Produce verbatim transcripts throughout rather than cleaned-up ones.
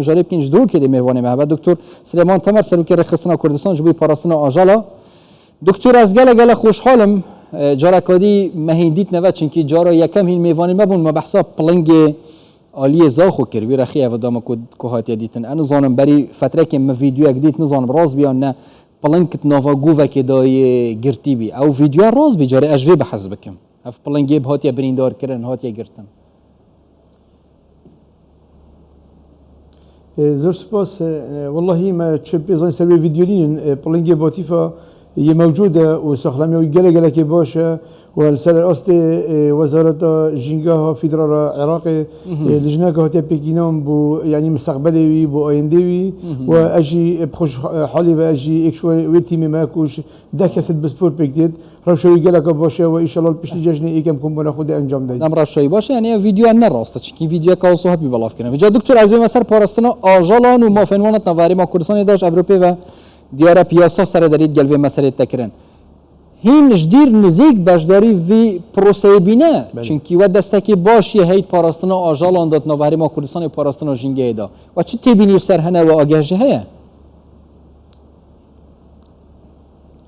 Mijarê bikin ji dûkê dê mêvanê me hebe. Doktor Silêman Temer, Serokê Rêxistina Kurdistan ji bo parastina ajala. Doktor, ez gele gele xweşhal im. E, careka dî me hîn dîtine ve, çinkî cara yekem hîn mêvanê me bûn, me behsa pilingê aliyê Zaxo kir. Wî rexî ev dama ku, ku hatiye dîtin. Ez nizanim berî fetrekê min vîdyoyek dît, nizanim rast bû yan ne. Piling di nava govekê de yê girtî bî. Ew vîdyoya rast bî, carê ez ji vê behs bikim. Ev pilingê bi hatiye birîndarkirin, hatiye girtin. E, zor spas. E, wellahî me çi pê zanî ser wê vîdyo nînin. E, pilingê Batîfa yê mewcûd e û saxlamiya wî gelek gelekê baş e. Û li ser astê, e, Wezareta Jîngeha Federal a Iraqê, Mhm. e, lijneke hatiye pêkînan bo, yanî, misteqbelê wî, bo ayendê wî. Mhm. Û ez jî, e, bi xweş, e, halê ve ez jî êk ji wê, wê tîmê me ku ji deh kesê dibispor pêk têt. Rewşa wî geleka baş e û înşallah li piştî cejnê êk em kombûna xwe dê encam deyin. Dem rewşa wî baş e, yanî ev vîdyoya ne rast e, çinkî vîdyoyeka wisa hat bî belavkirin. Vêca doktor, ez dê me ser parastina ajalan û mafên wan hat nava Herêma Kurdistanê de ji Ewropê ve diyar e piyasa seredariyê digel vê meselê te kirin. Hîn ji dîr nizîk beşdarî vî proseyê bîne, Belê. çinkî we destekê baş yê heyt parastina ajalan de di nava Herêma Kurdistanê û parastina jîngehê de. We çi têbînî li ser hene, we ageh jî heye?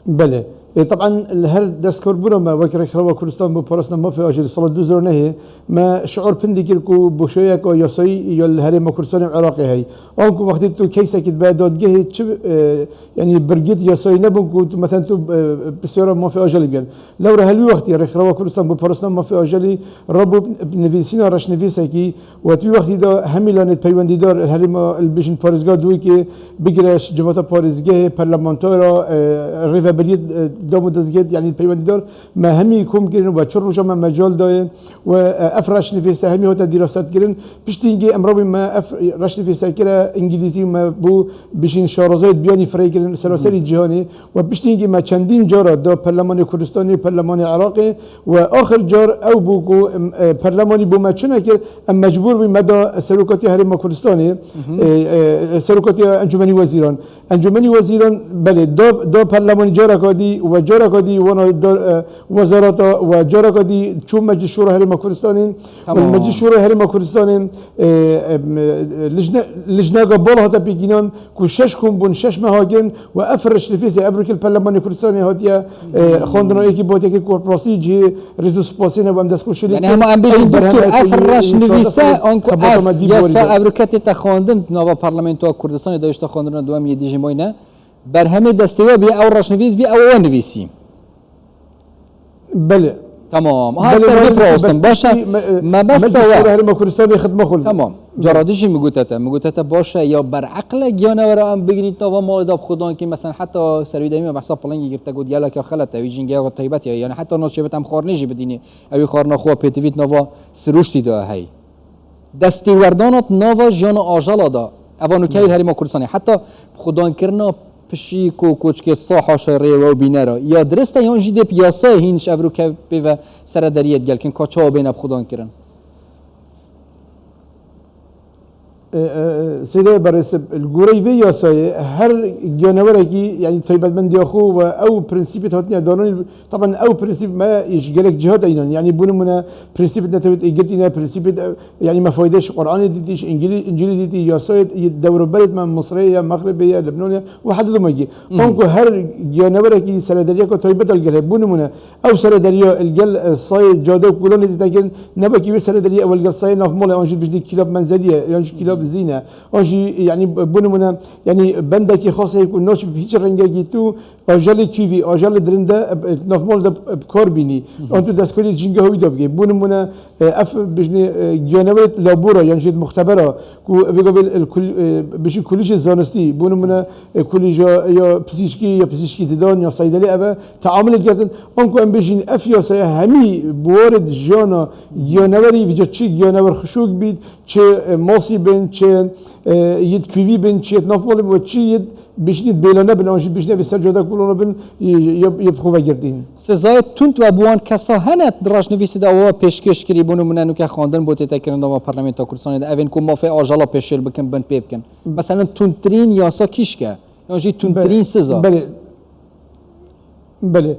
Belê. E, teban li her destkorbûna me wek Rêkxirawa Kurdistan bo parastina mafê ajelî sala du hezar û nehê me şiûr pindî kir ku boşayeka yasayî ya li Herêma Kurdistanê û Iraqê heye. Anku wextê tu keysekî dibe dadgehê çi, e, yanî birgit yasayî nebûn ku tu, mesela tu, e, pisyara mafê ajelî gel. Lewra her wî wextî Rêkxirawa Kurdistan bo parastina mafê ajelî rabû nivîsîna reşnivîsekî û di wî wextî de hemî lanê peywendîdar herêma li bijin parêzgeha Dûkê bigire ji civata parêzgehê, parlamentara, e, rêvebiriyê, e, dam û dezgehê, yanî peywendîdar me hemî kom kirin û çi roja me mecal dayê û, e, ev reşnivîse hemî hate dîrasetkirin. Piştî hingê em rabûn me ev reşnivîse kire îngilîzî û me bû bijin şarazayê biyanî fireh kirin seraserî cîhanê. Û piştî hingê me çendîn cara da Perlemanê Kurdistanê û Perlemanê Iraqê û axir car ew bû ku, em, e, Perlemanî bo me çi nekir, em mecbûr bûn me da Serokatiya Herêma Kurdistanê, e, e, Serokatiya Encûmenî Wezîran. Encûmenî Wezîran, belê, da, da Perlemanî careka dî û careka dî wana da, e, wezareta û careka dî çû Meclis Şûra Herêma Kurdistanê. Tamam. Meclis Şûra Herêma Kurdistanê, e, em, e, lijne-, lijneka bal hate pêkînan, ku şeş kom bûn, şeş meha kirin û ev reşnivîsê ev rokê li Perlemanê Kurdistanê hatiye, e, xwendina êkî bi hatiye kir ku bi rastî cihê rêz û spasê ne û em destxweşiyê lê Yanî dikin. hema em bêjin Ew doktor, berhema ev ku yê reşnivîse, çardeh anku ev yasa ev roke tête xwendin nava Parlamentoya Kurdistanê de, işte xwendina duyem yê dijî mayne. Berhemê destê we bî, ew reşnivîs bî, ew we nivîsî. Belê. Tamam. Ha, Belê, ser vê me birawestin. Baş e. Me, e, mebesta Meclis we. Şûra Herêma Kurdistanê xidma xwe. Tamam. Cara dijî min gote te. Min gote te baş e, ya bereqle giyane were em bigirîn nava malê de bi xudan kî, mesela heta serî demî me behsa pilingî girte got geleke xelet e, wî jîngeheke taybet e. Yanî heta naçêbit em xwarinê jî bidînî. Ew ê xwarina xwe pêtivît nava siruştî de hey. Destêwerdana di nava jiyana ajala de, eva nûkeyê li Herêma Kurdistanê, heta bi xudankirina pişik û koçkê saha şerê we û bînera, ya dirist e yan jî dê bi yasayê hîn ji ev rûkê pê ve seredariyê digel kin, ka çawa bêne bi xudankirin? E, e, Seyda berêsib, li goreyê vê yasayê her giyanewerekî, yanî taybetmendiya xwe û ew prensîpê hatine dananî, Taban ew prensîp me ji gelek cihat de înan. Yanî bo nimûne prensîpê netewît ê girtî ne, prensîpê de, yanî me fayde ji Qur'anê dîtî, ji Îngilî-, Încîlê dîtî, yasayê yê dewroberê me Misrê ye, Mexribê ye, Libnanê ye û heta doma gî. Mhm. Anku her giyanewerekî seredariyeka taybet e li gel heye. Bo nimûne ew seredariya li gel, e, sayê cade û kolanê dîte kirin, ne wekî wê seredariya ew li gel sayê navmalê an jî bijnî kîlab menzelî ye, yan jî kîlab zîn e. An jî, yanî bo nimûne, yanî bendekî xas heye ku naçe bi hîç rengekî tu Ajelê kîvî, ajelê dirinde, e, e, navmal de, e, bi kar bînî. Hı hı. An tu destkarî jîngeha wî de bikî. Bo nimûne, e, ev bijnê, e, giyanewerê labora, yan jî muxtebera, ku vêga bê, e, kul-, e, bijî kulîjê zanistî, bo nimûne, e, kulîja ya pisîşkî, ya pisîşkî didan, ya seydelê eve, teamulê girtin. Anku em bijîn, ev yasaya hemî biwarê jiyana giyanewerî, vîca çi giyanewer xişûk bît, çi, e, masî bin, çi, e, yid kîvî bin, çi yid navmalê bin, çi yid Bijnî bêlane bin, an jî bijnê vê ser cade kulana bin, yê, yê, yê bi xwe vegirtîn. Sezayê tund we bi wan kesa hene di reşnivîsê de ew pêşkêş kirî, bo nimûne nûke xwendin bo tête kirin dava Parlamentoya Kurdistanê de, evên ku mafê ajala pêşêl bikin, bin pê bikin. Meselen tundtirîn yasa kîşk e, yan jî tundtirîn siza. Belê. Belê.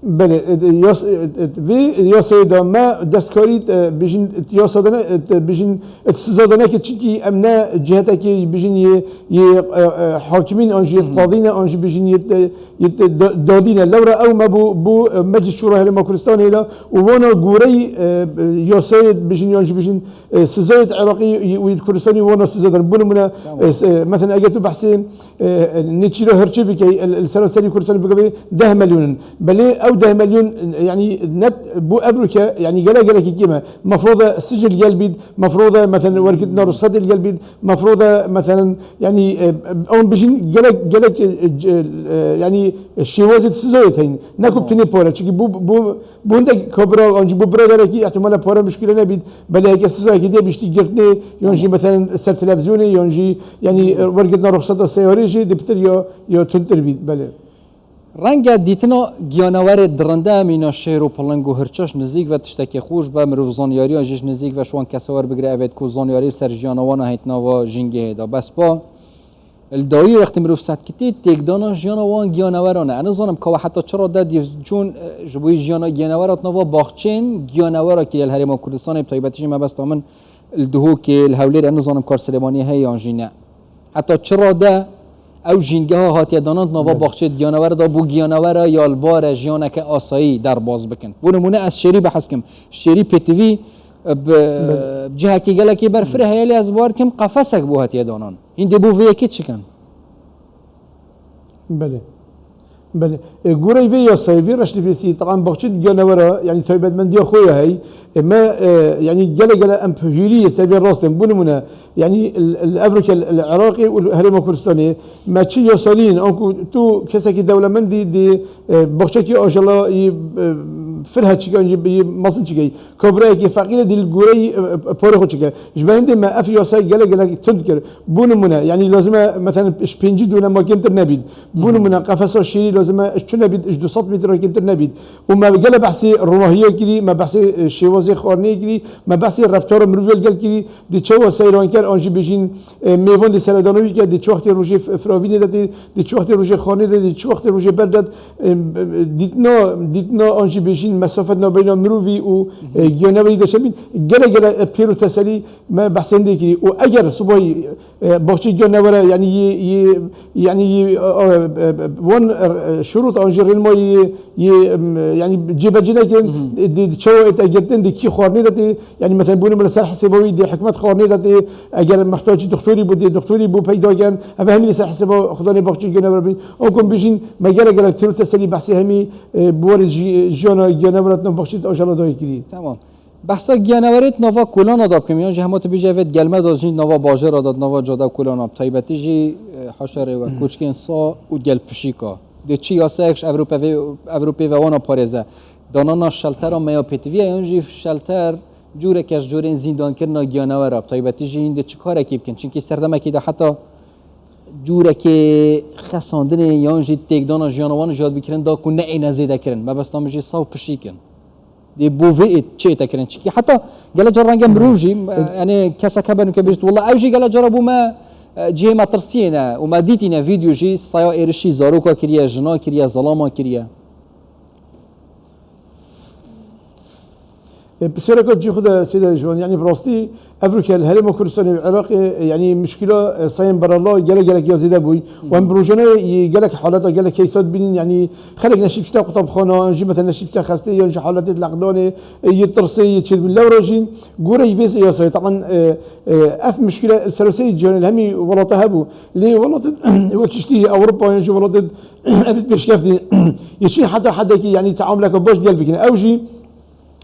Belê, e, yas-, e, e, vê yasayê de me destkarî, e, bijin, e, yasa de ne, e, bijin, e, siza de neke, çinkî em ne cihetekê bijin yê, yê, e, e, hakimîn an jî yê qadî ne, an jî bijin yê, e, yê, e, da-, dadî ne. Lewra ew me bû, bû, e, Meclis Şûra Herêma Kurdistanê de û wana goreyî, e, e, yasayê bijin yan jî bijin, e, sizayê di Iraqê û yê Kurdistanê wana siza de ne. Bo nimûne, Tamam. e, s-, e, mesela eger tu behsê e, e, nêçîra hirçê bike, e, li seranserî Kurdistanê bike deh milyon in. Belê ew deh milyon, e, yanî net bo evroke, yanî gelek gelekî kêm e. Mefroda sicil gel bît, mefroda, mesela, wergirtina ruhsatê li gel bît, mefroda, mesela, yanî, e, em bijin gelek, gelek, e, c-, e, yanî şêwazê sizoyê teyn. Ne ku Tamam. Tinê pare, çikî bu, bu, bu hindek kabira, an jî bu bira gelekî ihtimale pare muşkile nebît. Belê heke sizayekî dê biştî girtinê, yan jî, mesela, ser televîzyonê, yan jî, yanî, e, wergirtina ruxseta seyarê jî dê pitir ya, ya tundtir bît, belê. Renge dîtina giyanewerê dirinde mîna şêr û piling û hirçaş nizîk ve tiştekê xweş be, mirov zanyariya jî ji nizîk ve ji wan kesa werbigire, evêt ku zanyarî li ser jiyana wan a hêt nava jîngehê de. Bes ba Li dawî wextê mirov setkitî têkdana jiyana wan giyaneweran e. Ez nizanim ka we heta çi rade dîv çûn, e, ji bo jiyana giyanewera di nava baxçên giyanewera kiriye li Herêma Kurdistanê, bi taybetî jî mebesta min li Duhokê, li Hewlêrê, ez nizanim kar Silêmaniyê heye yan jî ne. Heta çi rade ew jîngeha hatiye danan di nava Belê. Baxçê giyanewera de bû giyanewera ya li bare jiyaneke asayî derbas bikin. Bo nimûne ez şêrî behs kim. Şêrî pêtivî, e, bi, Belê. Cihekî gelekî berfireh heye lê ez bawer dikim qefesek bû hatiye danan. Hîn dê bo vê yekê çi kin? Belê. Belê. E, goreyê vê yasayê, vê reşnivîsî, teban baxçê di giyanewera, yanî taybetmendiya xwe ya hey. E, me, e, yanî gele gele em hûrî yê ser vê rastên. Bo nimûne, yanî li, li evroke li, li Iraqê û li Herêma Kurdistanê me çi yasalîn, anku tu kesekî dewlemendî dê, e, baxçekî ajala yî, e, firhe çike, yî, yî mezin çike. Ka birayekî feqîr e, dî li goreyî, e, e, parê xwe çike. Ji ber hindê me ev yasayê gelek gelek tund kir. Bo nimûne, yanî lazim e, mesela, ji pêncî dûne ma kêmtir nebît. Bo Hı hı. nimûne, qefesa şêrî lazim e, ji çi nebît, ji du sed metre kêmtir nebît. Û me gele behsê ronahiya kirî, me behsê, e, şêwazê xwarinê kirî, me behsê reftara mirovê li gel kirî, dê çawa seyranker an jî bêjîn, e, mêvan dê seredana wî ke, dê çi wextê rojê f-, firavînê de tê, dê çi wextê rojê xwarinê de, dê çi wextê rojê ber de, e, e, dîtina, dîtina an jî bêjîn mesafet navbeyna mirovî û, e, giyanewerî de çend bîn. Gele gele, e, têr û teselî me behsê hindê kirî. Û eger subahî, e, baxçê giyanewere, yanî yê, yê, yanî yê, e, e, e, wan, e, e, şurût an jî rênma yê, yê, em, yanî cêbecî nekirin, Hı hı. dê, dê çawa ête girtin, dê kî xwarinê de tê, yanî mesela bo nimûne ser hesêba wî dê hikûmet xwarinê de tê, eger mihtacî doktorî bû, dê doktorî bû peyda ken, ev hemî li ser hesêba xudanê baxçê giyanewere bîn. Anku em bijîn, me gelek gelek têr û teselî behsê hemî, e, bi warê jî, jiyana giyanewera di nav baxçê di ajala dayê kirî. Tamam. Behsa giyanewerê di nava kolana da bikim, yan jî hema tu bêjî evê di gelme da jî di nava bajêra da, di nava cada kolana, bi taybetî jî, e, haşa rê we, koçkên sa û gelpişîka. Dê çi yasayek ji Ewrope vê, Ewropê ve wana parêze? Danana şeltera me ya pêtivî ye, yan jî şelter cûreke ji cûrên zîndankirina giyanewera, bi taybetî jî hîn dê çi karekî bikin? Çimkî serdemekî de heta cûrekê xesandinê yan jî têkdana jiyana wan jiyad bikirin da ku neêne zêde kirin. Mebesta min jî saw pişîk in. Dê bo vê ê çê te kirin. Çikî heta gele cara renge mirov jî, e, yanî kesek hebe nuke bêjit, wela ew jî gele cara bo me, e, cihê metirsiyê ne û me dîtîne vîdeo jî saya êrişî zaroka kiriye, jina kiriye, zelama kiriye. E, pisyareka cî xwe de sêde ji wan, yanî bi rastî evroke li Herêma Kurdistanê û Iraqê, e, yanî mişkîla, e, sayên berala gelek gelek ya zêde bûy. Wan bi rojane yê gelek haleta, gelek keysa dibînin, yanî xelek neşî biçine qutabxana, an jî mesela neşî biçine xestê, yan jî haletê leqdanê, e, yê tirsê, yê çêdibûn. Lewra jî goreyî vê yasayê, teban, e, e, ev mişkîle li seroserî cîhanê li hemî welata hebû. Lê welatê wek tiştî Ewropa yan jî welatê evît pêşkeftî, yê çîn heta hedekî, yanî teamuleke baş digel bikine. Ew jî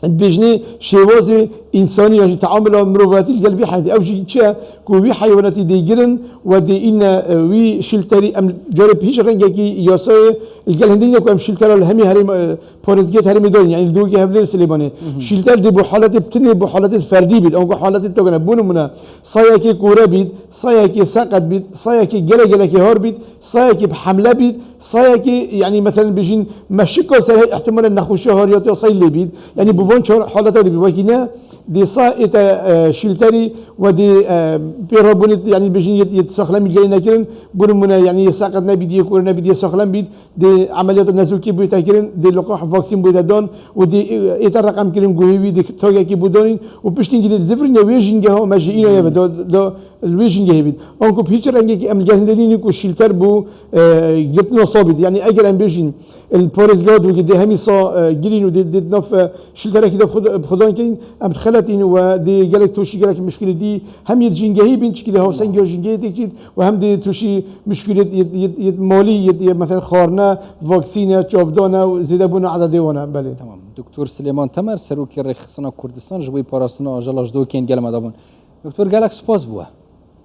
dibêjinê şêwazê însanî yan jî teamula mirovatî li gel vî heywanatî. Ew jî çi ye ku wî heywanatî dê girin we dê îne, e, wî şîlterî, em carê bi hîç rengekî yasayê li gel hindê nîne ku em şîltera li hemî herêma, e, parêzgehê herêmê dayîn, yanî li Duhokê, Hewlêrê, Silêmanê. Hı hı. Şîlter dê bo haletê bi tinê, bo haletê ferdî bît, anku haletê tokene. Bo nimûne, sayekê kore bît, sayekê seqet bît, sayekê gelek gelekê har bît, sayekê bi hemle bît, sayekê, yanî, mesela, bijîn meşika ser hey ihtimale nexweşiya hariyatiya say lê bît. Yanî, bi Van çar haleta dibî, wekî ne, dê sa ête, e, şîlterî we dê, e, pê rabûnê, yanî bêjin yê, yê saxlem bît gelê nekirin, bi nimûne, yanî yê seqet nebît, yê kore nebît, yê saxlem bît, dê emeliyata nezokî bûyte kirin, dê liqax vaksîn bûyte dan û dê, e, ête reqem kirin guhê wî, dê tagekî bû danîn û piştî gidê zivirîne wê jîngeha me ji îna ye ve da, da, li wê jîngehê bît. Anku bi hîç rengekî em li gel hindê nînin ku şîlter bû, e, girtina sa bît. Yanî eger em bêjin, li parêzgeha dûgî dê hemî sa, e, girîn û dê, dê di nav, e, şîlterekî de bi xwe-, bi xwedan kirin, em dixeletîn û dê gelek tûşî gelek muşkilîtî hem yê jîngehî bîn, çikî dê hawsengî ya jîngehê têk çît û hem dê tûşî muşkilît yê, yê, yê malî, yê, yê mesela xwarine, vaksîne, çavdane û zêdebûna ededê wan e. Belê. Tamam. Doktor Silêman Temer, Serokê Rêxistina Kurdistan ji bo parastina ajala ji dokên gel me de bûn. Doktor, gelek spas bo we.